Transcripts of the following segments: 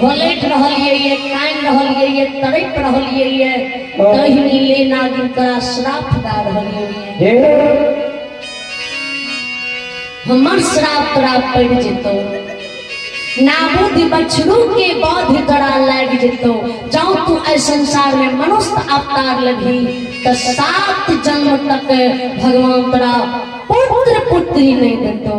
घोलैत रहलियै ये, कानि रहलियै ये, तड़पि रहलियै ये, तहिनी ले नागिन तोरा श्राप दऽ रहलियै ये। हमर श्राप तोरा पड़ि जेतौ, नाबुद बछरू के बौद्ध तोरा लागि जेतौ। जाउ तू एहि संसार में मनुष्य अवतार लगी तो 7 जन्म तक भगवान तोरा पुत्र पुत्री नहीं देतौ।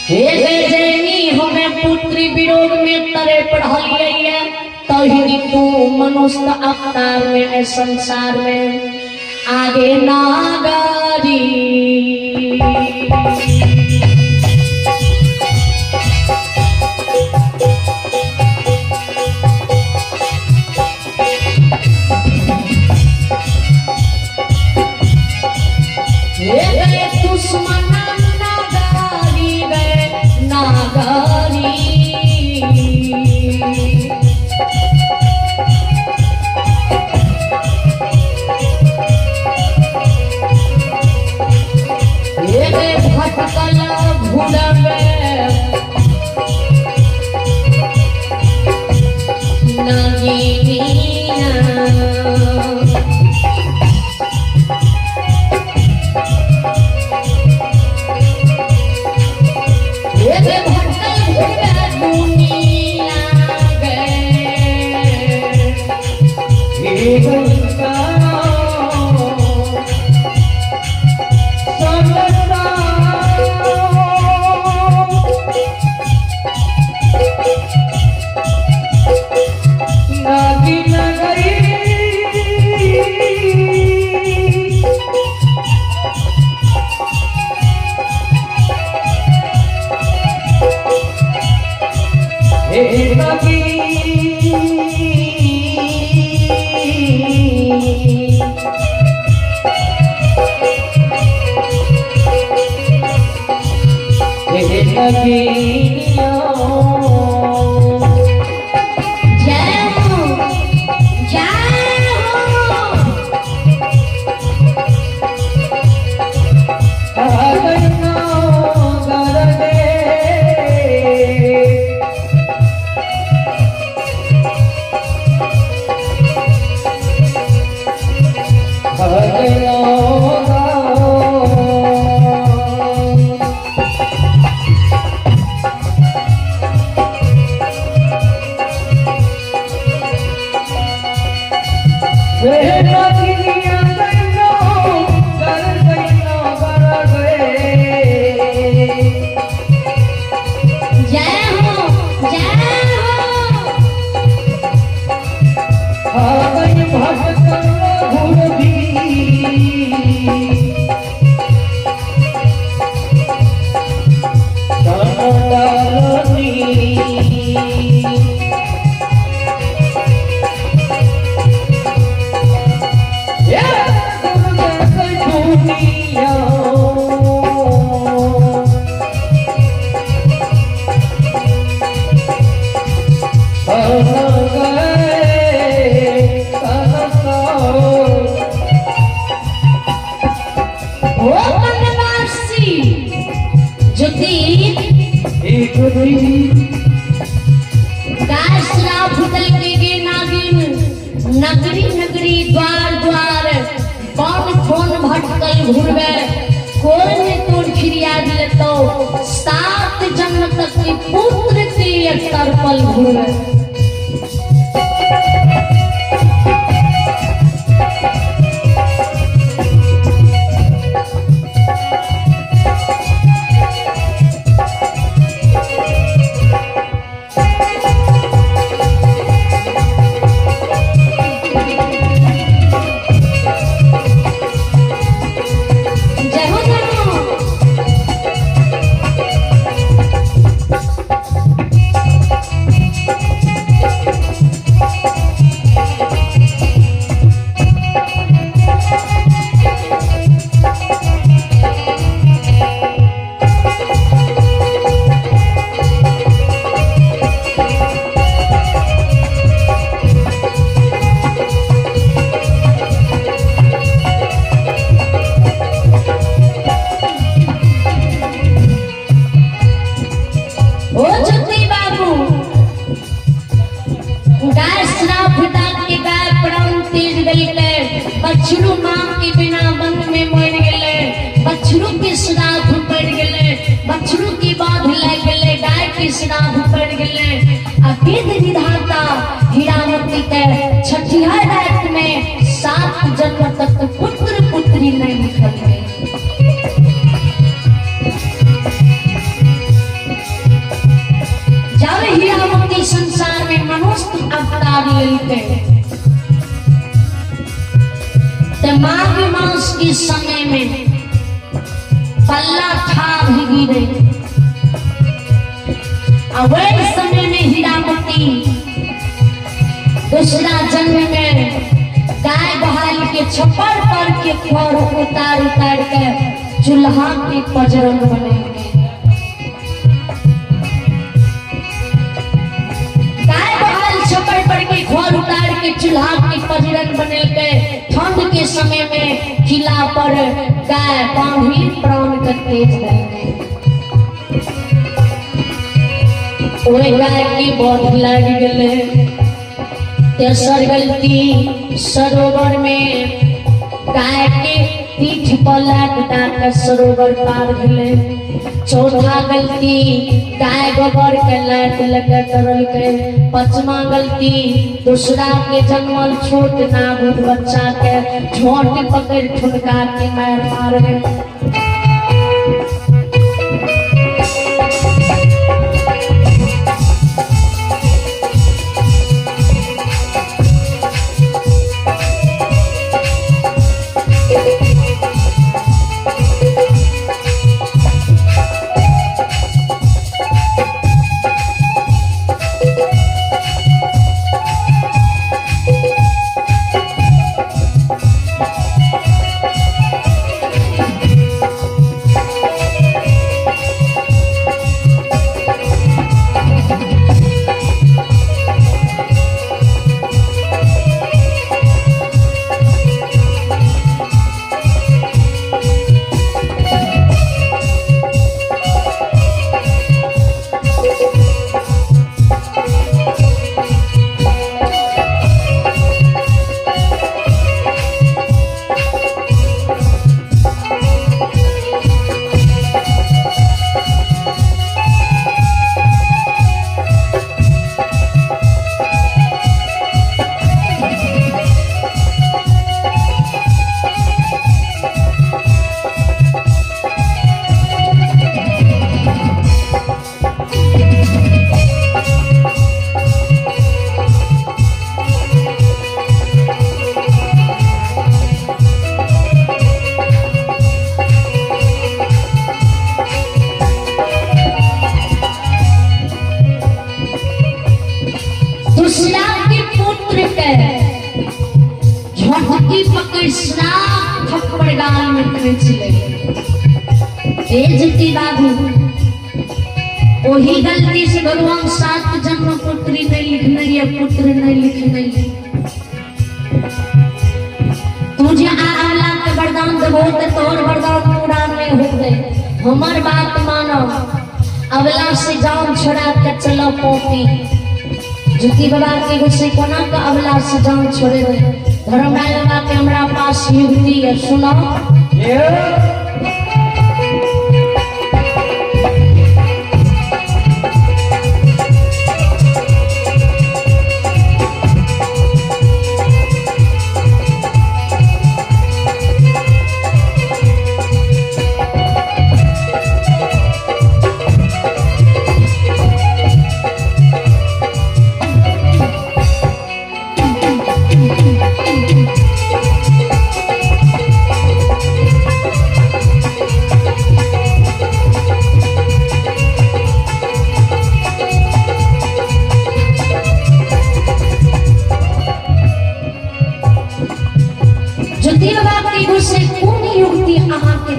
हे गे जैनी हमें पुत्री विरोग में तरे पढ़लियै तही तू मनुष्य अवतार में एहि संसार में आगे नागरी। हे गए दुश्मन नागरी गए नागरी। हे गए भटकल घुरबे नागिनिया। हे गए भटकल घुरबे दुनिया गए। जय हो, जय हो। जय हो, जय हो। ओ वनवासी ज्योति गाय श्राप दे के गे नागिन, नगरी नगरी द्वार द्वार कौन कौन भटकल घुरबे, कोई ने तोड़ फिरियाद लेतो, 7 जन्म तक की पुत्र के तरपल घुरबे। जय हो, जय हो। बछरू माँ के बिना वन में मर गेलै, बछरू के श्राद्ध पड़ गेलै, बछरू के बाध लागि गेलै, गाय के श्राद्ध पड़ गेलै। आ वेद विधाता हीरामती के छठिहार रात में 7 जन्म तक पुत्र पुत्री नहीं लिखल गए। जावे हीरामती संसार में मनुष्य अवतार लेलकै त माघ मास के समय में पल्ला था भी गिरे। आ वही समय में हीरामती दूसरा जन्म में गाय बहाल के छप्पर पर के खर उतार उतार के चूल्हा के पजरन बनेंगे। गाय बहाल छप्पर पर के खर उतार के चूल्हा के पजरन बनेलकै। ठंड के समय में किला पर गाय बांधी प्राण के तेज देलकै। ओहि गाय की बोध लागि गेलै। तेसर गलती सरोवर में गाय के पीठ पर लात दऽ के सरोवर पार भेलै। चौथा गलती गाय गोबर के लात लगा करलकै। पांचवा गलती दूसरा के जन्मल छोट नाबुद बच्चा के झोंट पकड़ ठुनका के मार मारे। दूसरा के पुत्र के झटकी पकड़ श्राप थप्पड़ गाल में खींच ले। ए जुती बाबू, वही गलती से भगवान 7 जन्म पुत्री नहीं लिखने या पुत्र नहीं लिखने। तुझे आला के वरदान देबो तो तोहर वरदान पूरा नहीं होते। हमर बात मानो, अवला से जान छोड़ा के चलो पोपी। जुती बाबा के गुस्से कोना के अवला से जान छोड़े रहे। धर्मराज बाबा के हमरा पास युक्ति है, सुनो।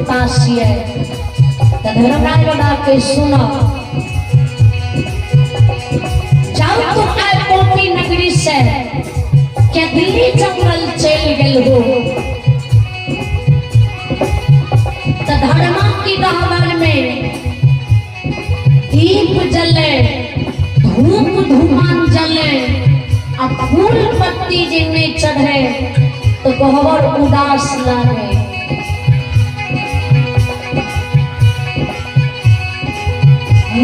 पास ये तो धर्मराज बाबा के सुनो, जाओ तुम आए पोपी नगरी से क्या दिल्ली जंगल चल गए हो। तो धर्मा की गहवर में दीप जले, धूप धुआं जले, और फूल पत्ती जिन्हें चढ़े, तो गहबर उदास लागे।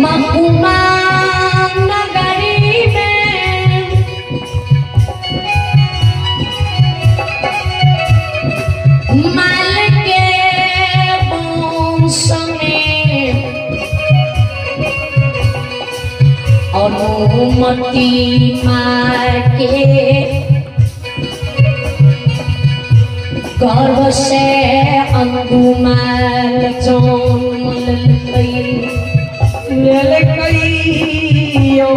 मकुमा नगरी में माल के वंश में अनुमति माँ के गर्भ से अंगुमाल जन्म लेलकै। लेलकैयो।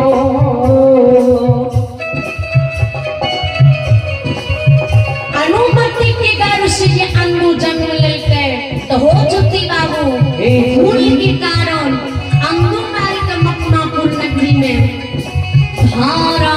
अनुमति के गर्भ से जे अंगु जन्म लेलकै तो हो ज्योति बाबू भूल के कारण अंगुमाल के मकनापुर नगरी में धारा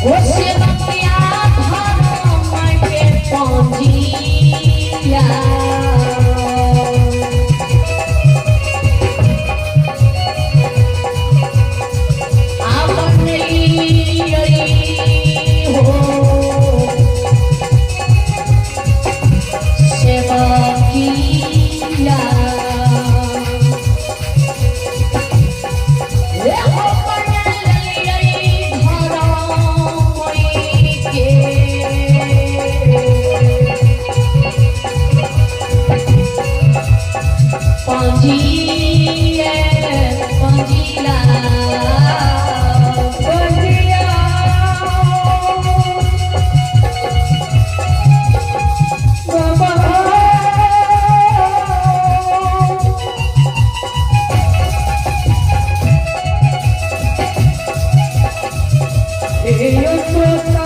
ओ सेवकिया धर्म के पंजिया। आपन हो सेवकिया। ए हो बनल धर्म के पंजिया पंजिया। पंजिया। बाबा। हे सोता।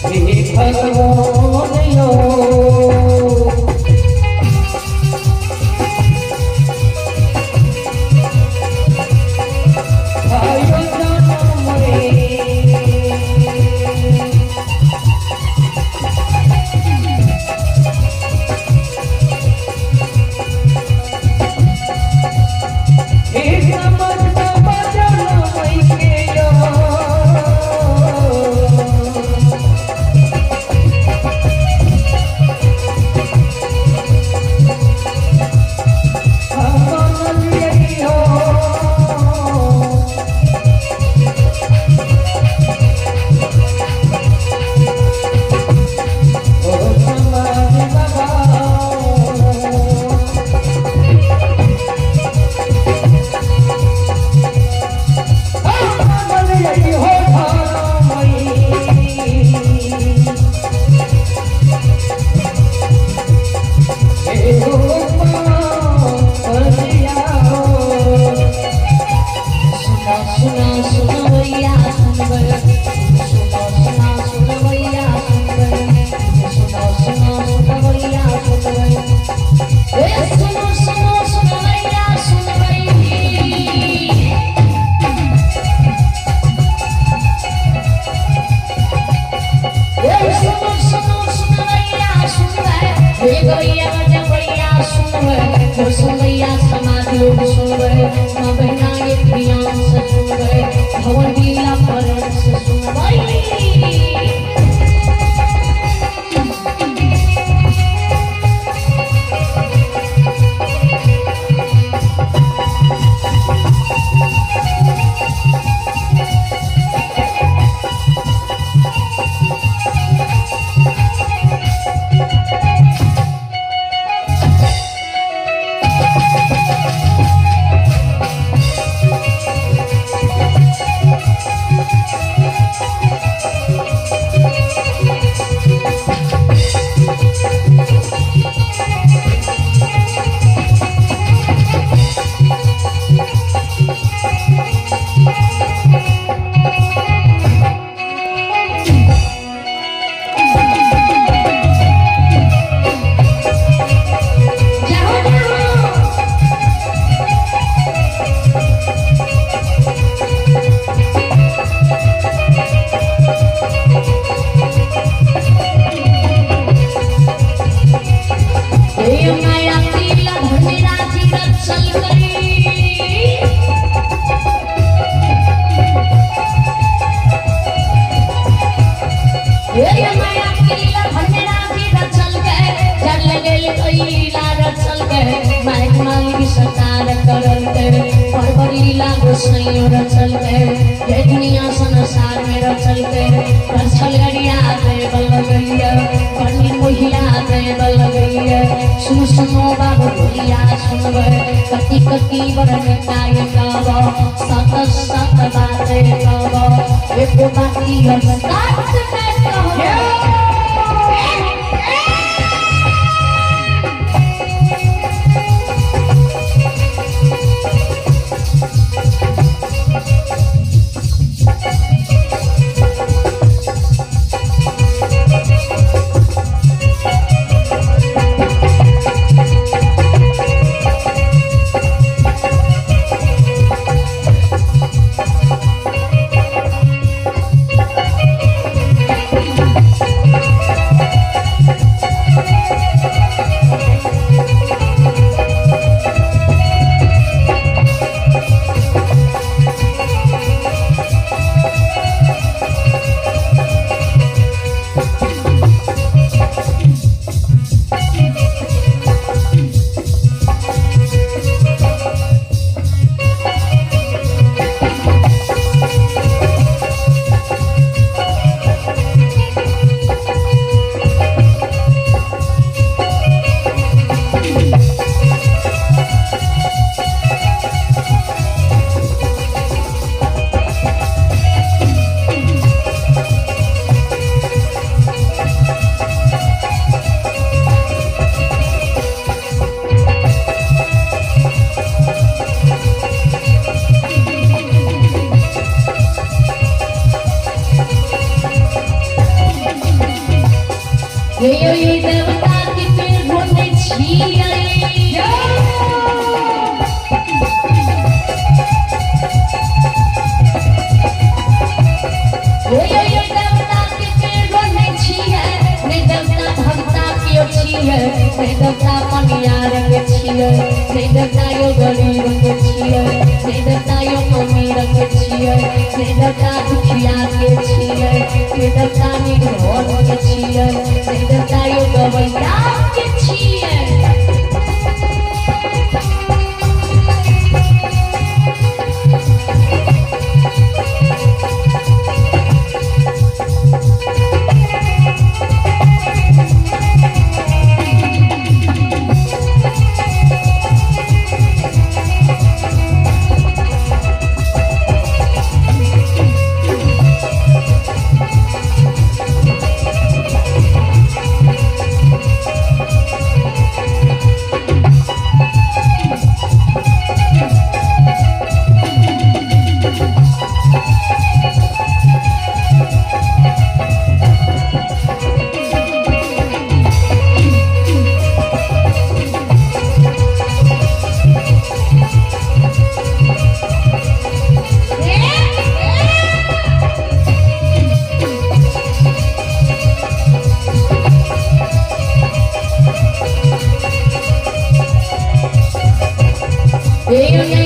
हे भगवान यो। भाइयो जनम रे। हे समस्त भजन के यो। भगवान लियो। ओ समाज बाबा। सुनो सुनो सुनवैया सुनबै, सुनो सुनो सुनवैया सुनबै, सुनो सुनो सुनवैया सुनबै, ए सुनो सुनो सुनवैया सुनबै। ए सुनो सुनो सुनवैया सुनबै, हे गैया बजवैया सुनबै, हो सुनवैया समाज लोग सुनबै, माँ बहना ये प्रियाम से सुनबै, भवन लीला परम से सुनबै। ओ रचलकै, ये दुनिया संसार में रचलकै। रचल गरिया देव लगैया, बनी मोहिया देव लगैया। सुन सुनो बाबू भोलिया सुनबै, कति कति बरनिताय गाव, सत सत बात गाव, एको बाती हम सात में कहब। ये देवता के पेड़ छियै। देवता के पेड़ छियै, ने देवता भक्ता के छियै, ने देवता पनियार के छियै, ने देवता यो गरीब के छियै, ने देवता यो अमीर के छियै, ने देवता दुखिया के छियै, ने देवता निर्धन के छियै, ने देवता यो गवैया के छियै।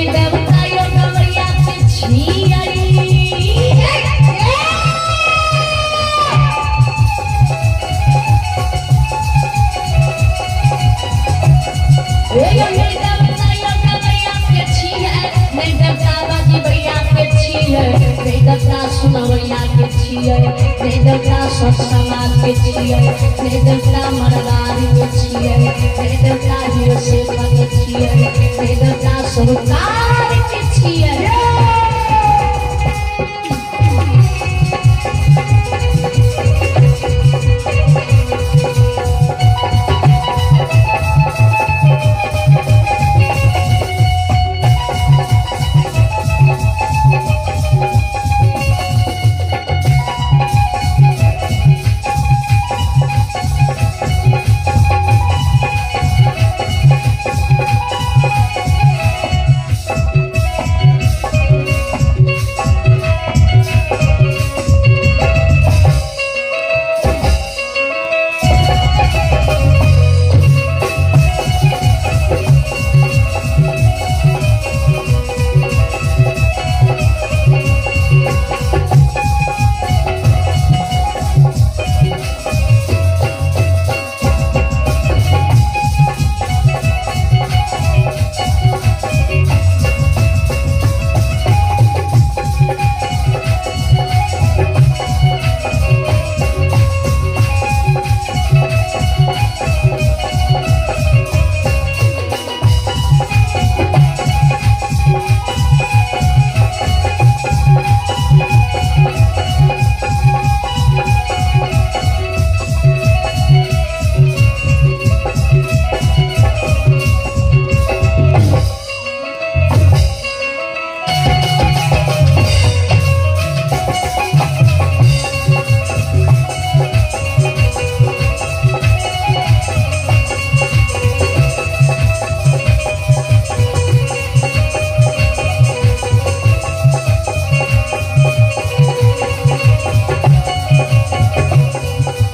देवता यो गवैया के छियै। देवता यो गवैया के छियै, ने देवता बजबैया के छियै, ने देवता सुनबैया के छियै, ने देवता सब समाज के छियै, ने देवता मरवारी के छियै, ने देवता हीरो सेठ के छियै, ने देवता सरकार के छियै।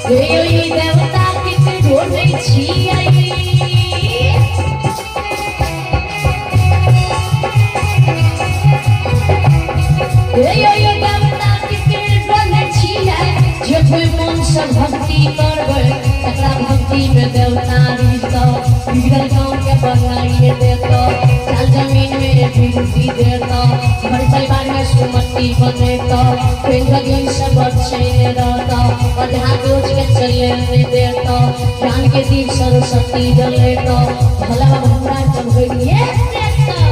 हे यौ ई देवता केकरो नहि छियै। हे यौ ई देवता केकरो नहि छियै, जे कोइ मनसँ भक्ति करबै तकरा भक्तिमे देवता रिझतौ, बिगड़ल गाँवके बनाइए देतौ, चाल जमीनमे वृद्धि देतौ, घर परिवारमे सुमति बनेतौ, प्रेम से बचै नहि रहतौ, अधा दोषके चले नहि देतौ, ज्ञान के दीप सरस्वती जलेतौ, भला भंडार चढ़ैए देतौ।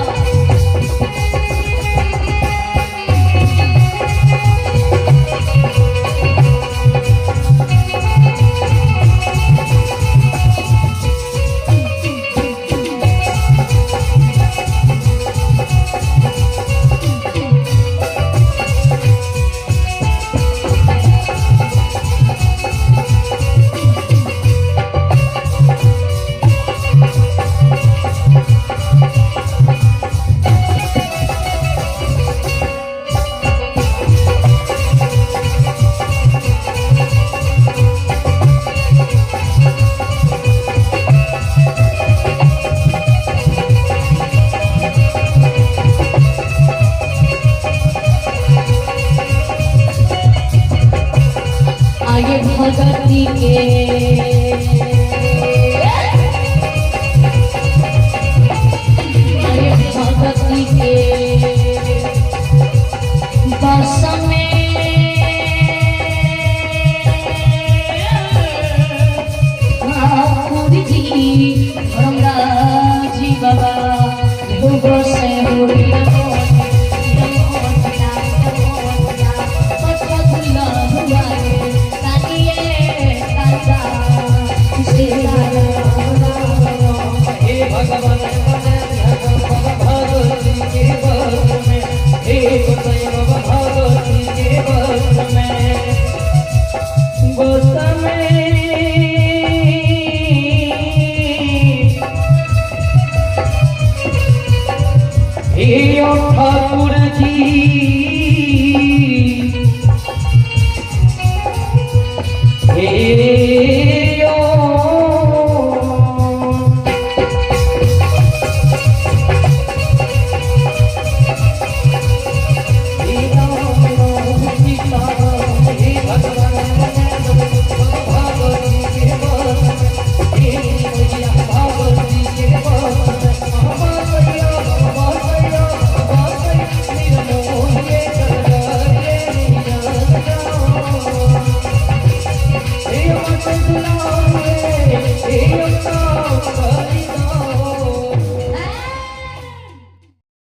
आगे भगती के आगे भगती के बस में ठाकुर जी धर्मराज जी बाबा से होरी हे भगवान बाबा भगवती के बस में, हे गोसाई बाबा भगवती के बस में, बस में।